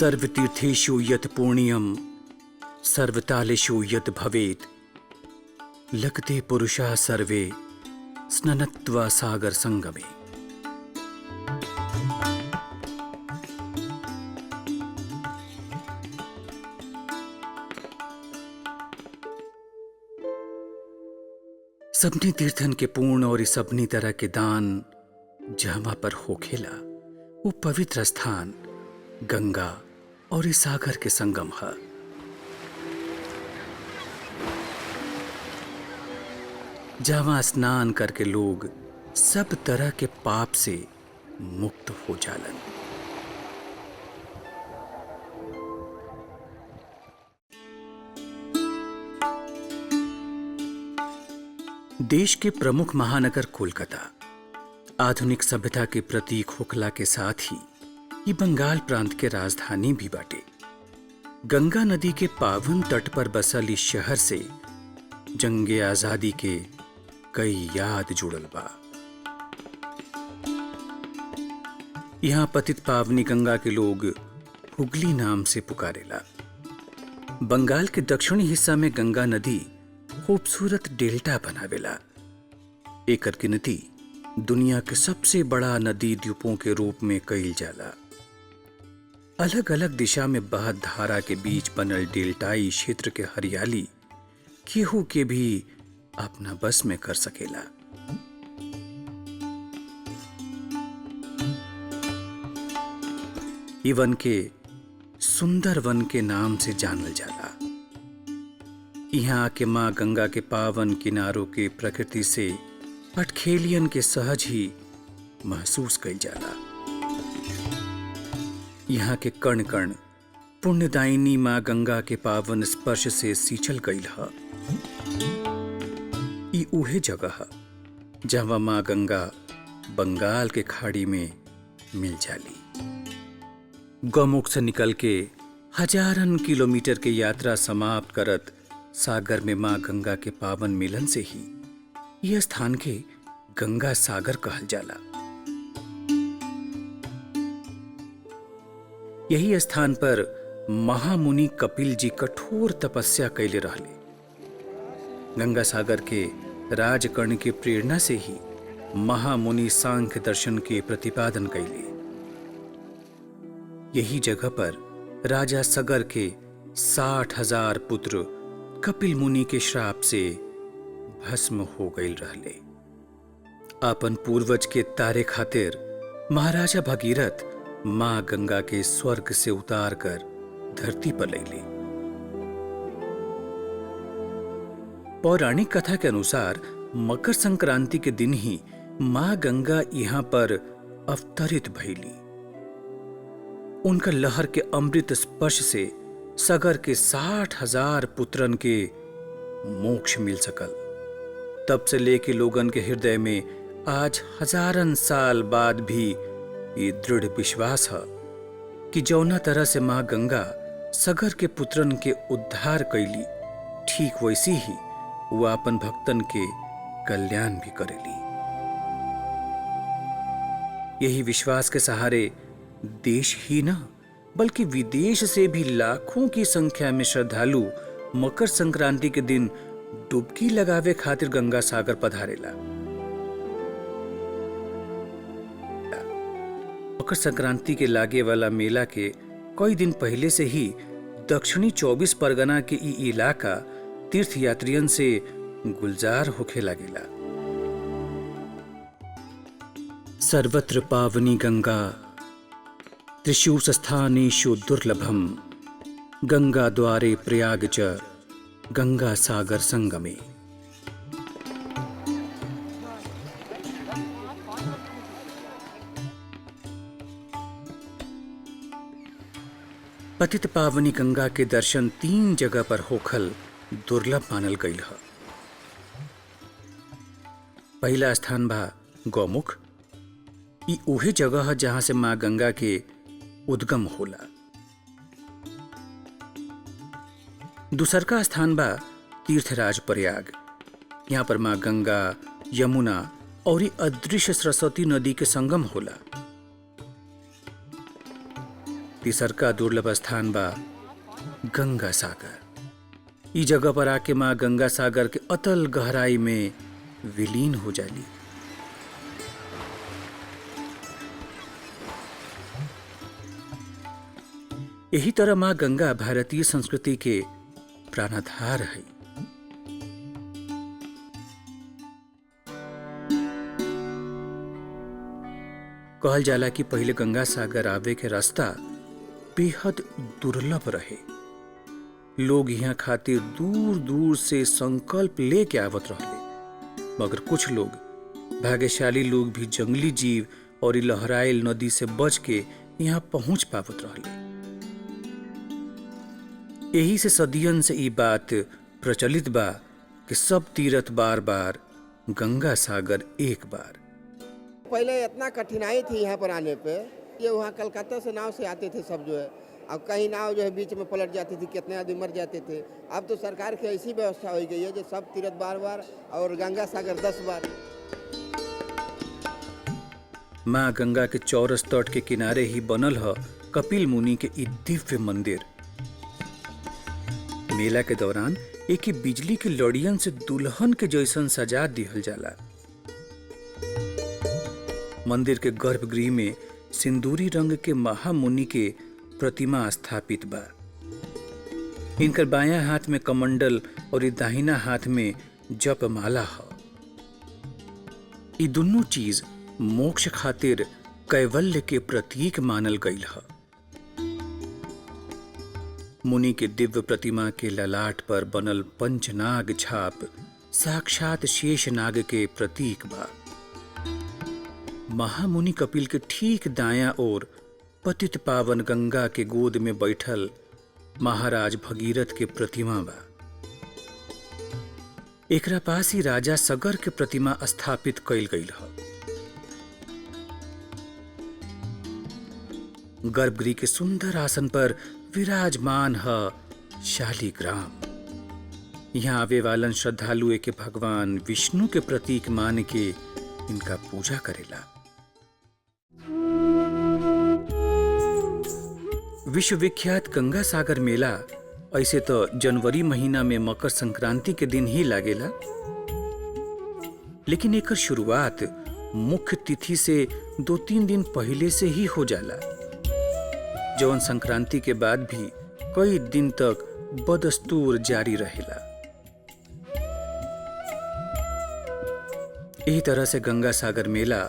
सर्वतीर्थेषु यत् पुण्यम सर्वतालेषु यत् भवेत् लगते पुरुषाः सर्वे स्ननत्वा सागर संगमे। सबनी तीर्थन के पूर्ण और सबनी तरह के दान जहवा पर होखेला वो पवित्र स्थान गंगा और इस सागर के संगम है। जहां स्नान करके लोग सब तरह के पाप से मुक्त हो जालन। देश के प्रमुख महानगर कोलकाता आधुनिक सभ्यता के प्रतीक होखला के साथ ही ये बंगाल प्रांत के राजधानी भी बाटे। गंगा नदी के पावन तट पर बसल इस शहर से जंगे आज़ादी के कई याद जुड़ल बा। यहाँ पतित पावनी गंगा के लोग हुगली नाम से पुकारेला। बंगाल के दक्षिणी हिस्सा में गंगा नदी खूबसूरत डेल्टा बनावेला। एकर गिनती दुनिया के सबसे बड़ा नदी द्वीपों के रूप में कईल जाला। अलग अलग दिशा में बहत धारा के बीच बनल डेल्टाई क्षेत्र के हरियाली केहू के भी अपना बस में कर सकेला। ई वन के सुंदर वन के नाम से जानल जाला। यहाँ के माँ गंगा के पावन किनारों के प्रकृति से अटखेलियन के सहज ही महसूस कईल जाला। यहाँ के कण कण पुण्यदायिनी माँ गंगा के पावन स्पर्श से सींचल गईल ह। ई उहे जगह ह जहाँ माँ गंगा बंगाल के खाड़ी में मिल जाली। गौमुख से निकल के हजारन किलोमीटर के यात्रा समाप्त करत सागर में माँ गंगा के पावन मिलन से ही यह स्थान के गंगा सागर कहल जाला। यही स्थान पर महामुनि कपिल जी कठोर तपस्या कैले रहले। गंगा सागर के राजकर्ण के प्रेरणा से ही महामुनि सांख्य दर्शन के प्रतिपादन कैले। यही जगह पर राजा सगर के 60,000 पुत्र कपिल मुनि के श्राप से भस्म हो गईल रहले। आपन पूर्वज के तारे खातिर महाराजा भगीरथ माँ गंगा के स्वर्ग से उतार कर धरती पर लैली। पौराणिक कथा के अनुसार मकर संक्रांति के दिन ही माँ गंगा यहाँ पर अवतरित भइली। उनका लहर के अमृत स्पर्श से सगर के 60,000 पुत्रन के मोक्ष मिल सकल। तब से लेके लोगन के हृदय में आज हजारन साल बाद भी ये दृढ़ विश्वास है कि जौना तरह से माँ गंगा सगर के पुत्रन के उद्धार कैली, ठीक वैसी ही वो अपन भक्तन के कल्याण भी करेली। यही विश्वास के सहारे देश ही न बल्कि विदेश से भी लाखों की संख्या में श्रद्धालु मकर संक्रांति के दिन डुबकी लगावे खातिर गंगा सागर पधारेला। मकर संक्रांति के लागे वाला मेला के कई दिन पहले से ही दक्षिणी 24 परगना के ई इलाका तीर्थ यात्रियन से गुलजार होखे लागेला। सर्वत्र पावनी गंगा त्रिषु स्थानेषु दुर्लभम गंगा द्वारे प्रयाग च गंगा सागर संगमे। पतित पावनी गंगा के दर्शन 3 जगह पर होखल दुर्लभ मानल गईल ह। पहला स्थान बा गौमुख। ई उहे जगह है जहां से माँ गंगा के उद्गम होला। दूसर का स्थान बा तीर्थराज प्रयाग। यहाँ पर माँ गंगा, यमुना और अदृश्य सरस्वती नदी के संगम होला। तीसरका दुर्लभ स्थान बा गंगा सागर। ई जगह पर आके माँ गंगा सागर के अतल गहराई में विलीन हो जाली। यही तरह माँ गंगा भारतीय संस्कृति के प्राणाधार है। कहल जाला कि पहले गंगा सागर आवे के रास्ता बेहद दुर्लभ रहे। लोग यहाँ खातिर दूर दूर से संकल्प लेके आवत रहले, मगर कुछ लोग भाग्यशाली लोग भी जंगली जीव और लहराइल नदी से बच के यहाँ पहुंच पावत रहले। यही से सदियन से ई बात प्रचलित बा कि सब तीरथ बार बार, गंगा सागर एक बार। पहले इतना कठिनाई थी यहाँ पर आने पे, ये वहाँ कलकत्ता से नाव से आते थे सब जो है, अब कहीं नाव जो है बीच में पलट जाती थी, कितने आदमी मर जाते थे। अब तो सरकार की ऐसी व्यवस्था हो गई है जो सब तीरथ बार बार और गंगा सागर 10 बार। माँ गंगा के चौरस तट के किनारे ही बनल है कपिल मुनि के ई दिव्य मंदिर। मेला के दौरान एक ही बिजली के लड़ियन से दुल्हन के जैसन सजा दिहल जाला। मंदिर के गर्भगृह में सिंदूरी रंग के महामुनि के प्रतिमा स्थापित बा। इनकर बायां हाथ में कमंडल और दाहिना हाथ में जपमाला है। ये दोनों चीज मोक्ष खातिर कैवल्य के प्रतीक मानल गईल है। मुनि के दिव्य प्रतिमा के ललाट पर बनल पंचनाग छाप साक्षात शेषनाग के प्रतीक बा। महामुनि कपिल के ठीक दायां ओर पतित पावन गंगा के गोद में बैठल महाराज भगीरथ के प्रतिमा बा। एकरा पास ही राजा सगर के प्रतिमा स्थापित कइल गईल है। गर्भगृह के सुंदर आसन पर विराजमान है शालिग्राम। यहाँ आवे वालन श्रद्धालु के भगवान विष्णु के प्रतीक मान के इनका पूजा करेला। विश्वविख्यात गंगा सागर मेला ऐसे तो जनवरी महीना में मकर संक्रांति के दिन ही लागेला, लेकिन एकर शुरुआत मुख्य तिथि से 2-3 दिन पहले से ही हो जाला। जवन संक्रांति के बाद भी कई दिन तक बदस्तूर जारी रहेला। यही तरह से गंगा सागर मेला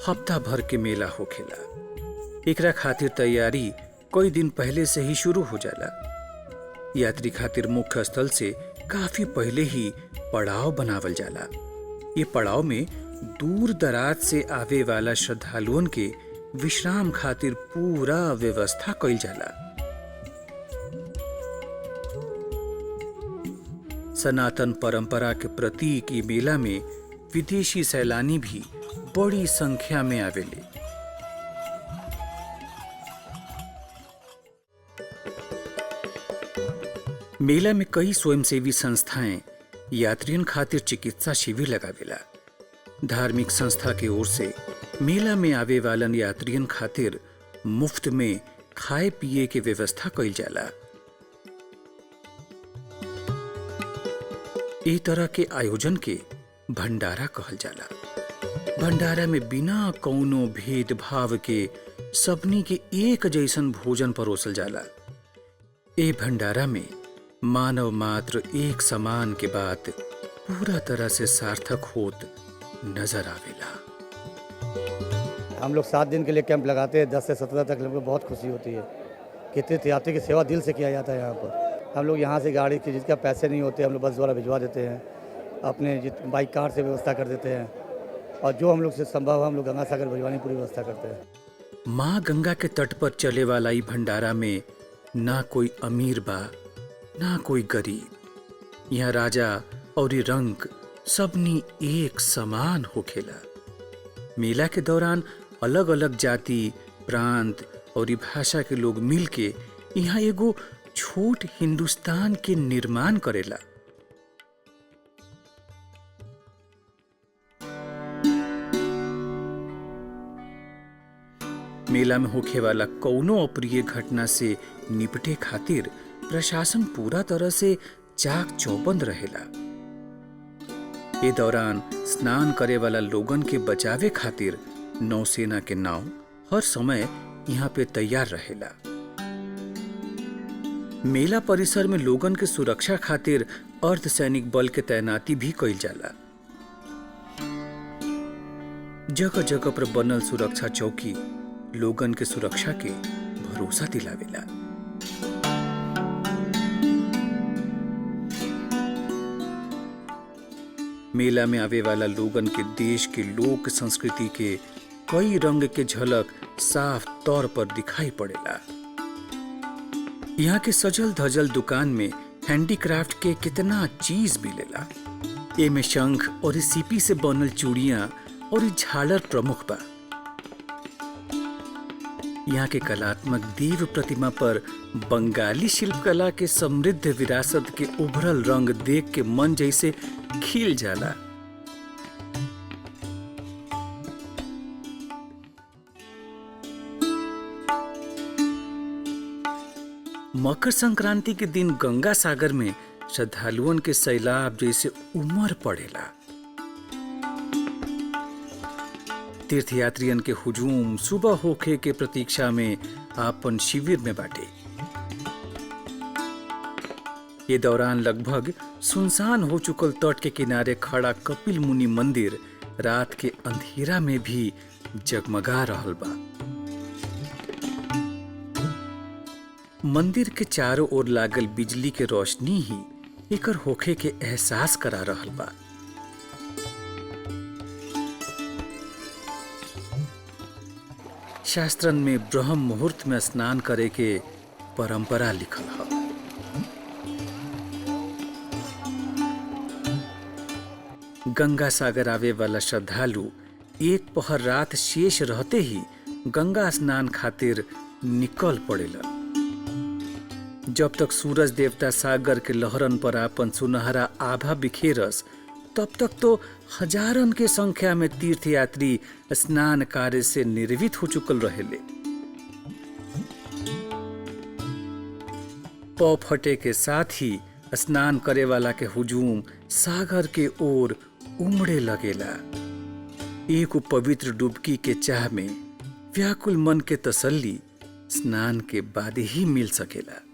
हफ्ता भर के मेला होखेला। एकरा खातिर तैयारी कई दिन पहले से ही शुरू हो जाला। यात्री खातिर मुख्य स्थल से काफी पहले ही पड़ाव बनावल जाला। ये पड़ाव में दूर दराज से आवे वाला श्रद्धालुओं के विश्राम खातिर पूरा व्यवस्था कइल जाला। सनातन परंपरा के प्रतीक ये मेला में विदेशी सैलानी भी बड़ी संख्या में आवेले। मेला में कई स्वयंसेवी संस्थाएं यात्रियों खातिर चिकित्सा शिविर लगावेला। धार्मिक संस्था के ओर से मेला में आवे वालन यात्रियन खातिर मुफ्त में खाए पिए के व्यवस्था कइल जाला। ए तरह के आयोजन के भंडारा कहल जाला। भंडारा में बिना कौनो भेदभाव के सबनी के एक जैसन भोजन परोसल जाला। ए भंडारा में मानव मात्र एक समान के बात पूरा तरह से सार्थक होत नजर आवेला। हम लोग 7 दिन के लिए कैंप लगाते हैं, 10 से 17 तक हमको बहुत खुशी होती है कि तीर्थयात्री की सेवा दिल से किया जाता है। यहाँ पर हम लोग यहाँ से गाड़ी की जिसका पैसे नहीं होते हम लोग बस द्वारा भिजवा देते हैं, अपने बाइक कार से व्यवस्था कर देते हैं और जो हम लोग से संभव है हम लोग गंगा सागर भिजवाने की पूरी व्यवस्था करते हैं। माँ गंगा के तट पर चले वाला ई भंडारा में ना कोई अमीर बा ना कोई गरीब। यहाँ राजा और रंग सबनी एक समान होखेला। मेला के दौरान अलग अलग जाति, प्रांत और भाषा के लोग मिल के यहाँ एगो छोट हिंदुस्तान के निर्माण करेला। मेला में होखे वाला कौनो अप्रिय घटना से निपटे खातिर प्रशासन पूरा तरह से चाक चौबंद रहेला। ये दौरान स्नान करे वाला लोगन के बचावे खातिर नौसेना के नाव हर समय यहाँ पे तैयार रहेला। मेला परिसर में लोगन के सुरक्षा खातिर अर्धसैनिक बल के तैनाती भी कइल जाला। जगह जगह पर बनल सुरक्षा चौकी लोगन के सुरक्षा के भरोसा दिलावेला। मेला में आवे वाला लोगन के देश के लोक संस्कृति के कई रंग के झलक साफ तौर पर दिखाई पड़ेला। यहाँ के सजल धजल दुकान में हैंडीक्राफ्ट के कितना चीज मिलेला। एमे शंख और सीपी से बनल चूड़ियां और झालर प्रमुख बा। यहाँ के कलात्मक देव प्रतिमा पर बंगाली शिल्पकला के समृद्ध विरासत के उभरल रंग देख के मन जैसे खिल जाला। मकर संक्रांति के दिन गंगा सागर में श्रद्धालुओं के सैलाब जैसे उमड़ पड़ेला। तीर्थयात्रियन के हुजूम सुबह होखे के प्रतीक्षा में आपन शिविर में बाटे। ये दौरान लगभग सुनसान हो चुकल तट के किनारे खड़ा कपिल मुनि मंदिर रात के अंधेरा में भी जगमगा रहल बा। मंदिर के चारों ओर लागल बिजली के रोशनी ही एकर होखे के एहसास करा रहल बा। शास्त्रन में ब्रह्म मुहूर्त में स्नान करे के परंपरा लिखल है। गंगा सागर आवे वाला श्रद्धालु एक पहर रात शेष रहते ही गंगा स्नान खातिर निकल पड़ेला। जब तक सूरज देवता सागर के लहरन पर आपन सुनहरा आभा बिखेरस तब तक तो हजारन के संख्या में तीर्थयात्री स्नान कार्य से निर्वृत्त हो चुकल रहेले। पौ फटे के साथ ही स्नान करे वाला के हुजूम सागर के ओर उमड़े लगेला। एक पवित्र डुबकी के चाह में व्याकुल मन के तसल्ली स्नान के बाद ही मिल सकेला।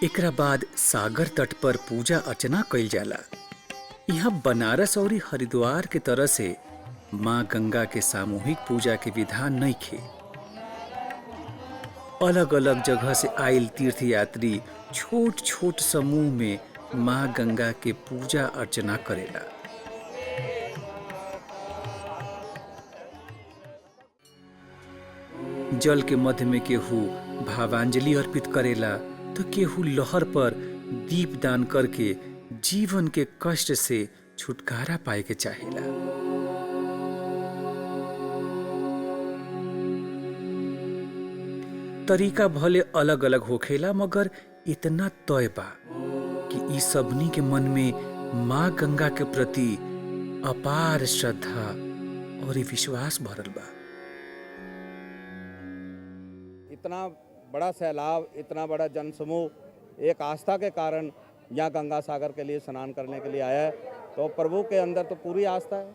एकरा बाद सागर तट पर पूजा अर्चना कइल जाला। यहाँ बनारस और हरिद्वार के तरह से माँ गंगा के सामूहिक पूजा के विधान नहीं खे। अलग अलग जगह से आयल तीर्थयात्री छोट छोट समूह में माँ गंगा के पूजा अर्चना करेला। जल के मध्य में केहू भावांजलि अर्पित करेला तो केहू लहर पर दीप दान करके जीवन के कष्ट से छुटकारा पाए के चाहेला। तरीका भले अलग अलग होखेला मगर इतना तय बा कि ई सबनी के मन में माँ गंगा के प्रति अपार श्रद्धा और विश्वास भरल बा। इतना बड़ा सैलाब, इतना बड़ा जनसमूह एक आस्था के कारण यहाँ गंगा सागर के लिए स्नान करने के लिए आया है, तो प्रभु के अंदर तो पूरी आस्था है।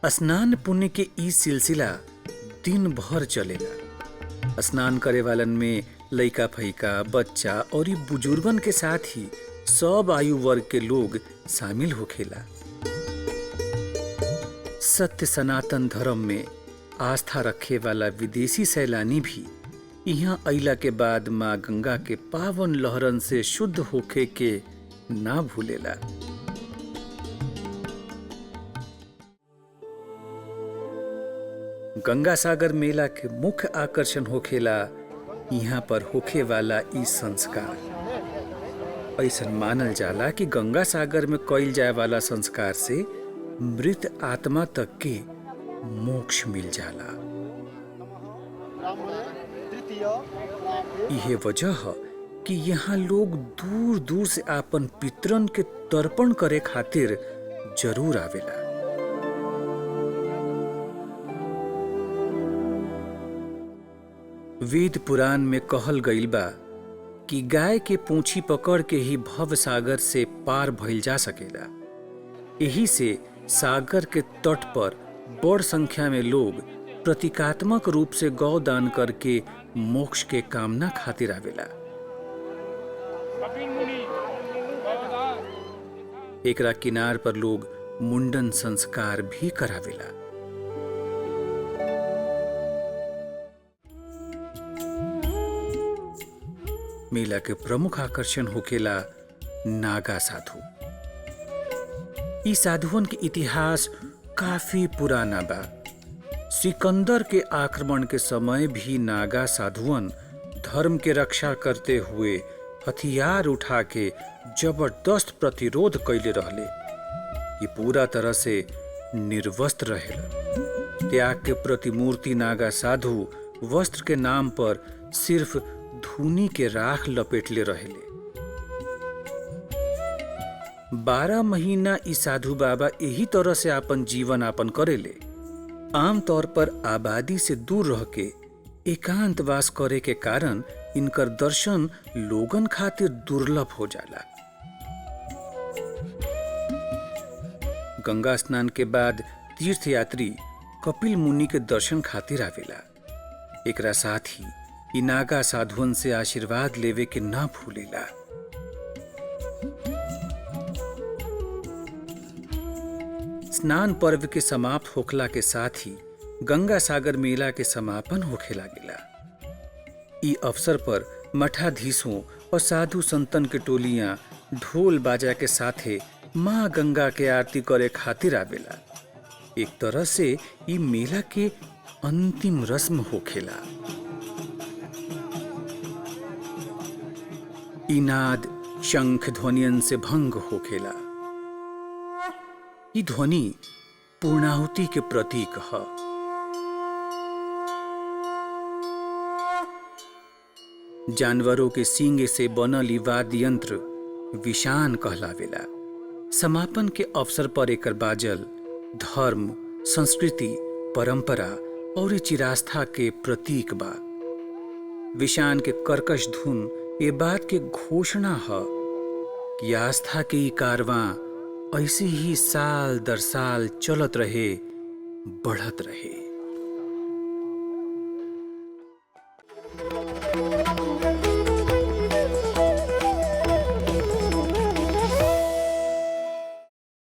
स्नान पुण्य के ई सिलसिला दिन भर चलेला। स्नान करे वालन में लइका फैका, बच्चा और बुजुर्गन के साथ ही सब आयु वर्ग के लोग शामिल होखेला। सत्य सनातन धर्म में आस्था रखे वाला विदेशी सैलानी भी यहाँ अइला के बाद माँ गंगा के पावन लहरन से शुद्ध होखे के ना भूलेला। गंगा सागर मेला के मुख्य आकर्षण होखेला यहाँ पर होखे वाला ई संस्कार। ऐसा मानल जाला कि गंगा सागर में कइल जाए वाला संस्कार से मृत आत्मा तक के मोक्ष मिल जाला। यह वजह है कि यहाँ लोग दूर दूर से आपन पितरन के तर्पण करे खातिर जरूर आवेला। वेद पुराण में कहल गईल बा कि गाय के पूंछी पकड़ के ही भव सागर से पार भइल जा सकेला। यही से सागर के तट पर बड़ संख्या में लोग प्रतीकात्मक रूप से गौदान करके मोक्ष के कामना खातिर आवेला। एकरा किनार पर लोग मुंडन संस्कार भी करावेला। मेला के प्रमुख आकर्षण होखेला नागा साधु। ई साधुअन के इतिहास काफी पुराना बा। सिकंदर के आक्रमण के समय भी नागा साधुअन धर्म के रक्षा करते हुए हथियार उठा के जबरदस्त प्रतिरोध कैले रहले। ये पूरा तरह से निर्वस्त्र रहेला। त्याग के प्रतिमूर्ति नागा साधु वस्त्र के नाम पर सिर्फ धूनी के राख लपेटले रहेले। 12 महीना ई साधु बाबा यही तरह से आपन जीवन आपन करेले। आमतौर पर आबादी से दूर रह के एकांतवास करे के कारण इनकर दर्शन लोगन खातिर दुर्लभ हो जाला। गंगा स्नान के बाद तीर्थयात्री कपिल मुनि के दर्शन खातिर आवेला। एकरा साथ ही इ नागा साधुअन से आशीर्वाद लेवे के ना भूलेला। स्नान पर्व के समाप्त होखला के साथ ही गंगा सागर मेला के समापन होखे लागेला। ई अवसर पर मठाधीशों और साधु संतन के टोलियां ढोल बाजा के साथे माँ गंगा के आरती करे खातिर आवेला। एक तरह से ई मेला के अंतिम रस्म होखेला। ई नाद शंख ध्वनियन से भंग होखेला। ई ध्वनि पूर्णाहुति के प्रतीक ह। जानवरों के सींग से बनल ई वाद्य यंत्र विषान कहलावेला। समापन के अवसर पर एकर बाजल धर्म, संस्कृति, परंपरा और चिरास्था के प्रतीक बा। विषान के कर्कश धुन ये बात के घोषणा ह कि आस्था के ई कारवां ऐसे ही साल दर साल चलत रहे, बढ़त रहे।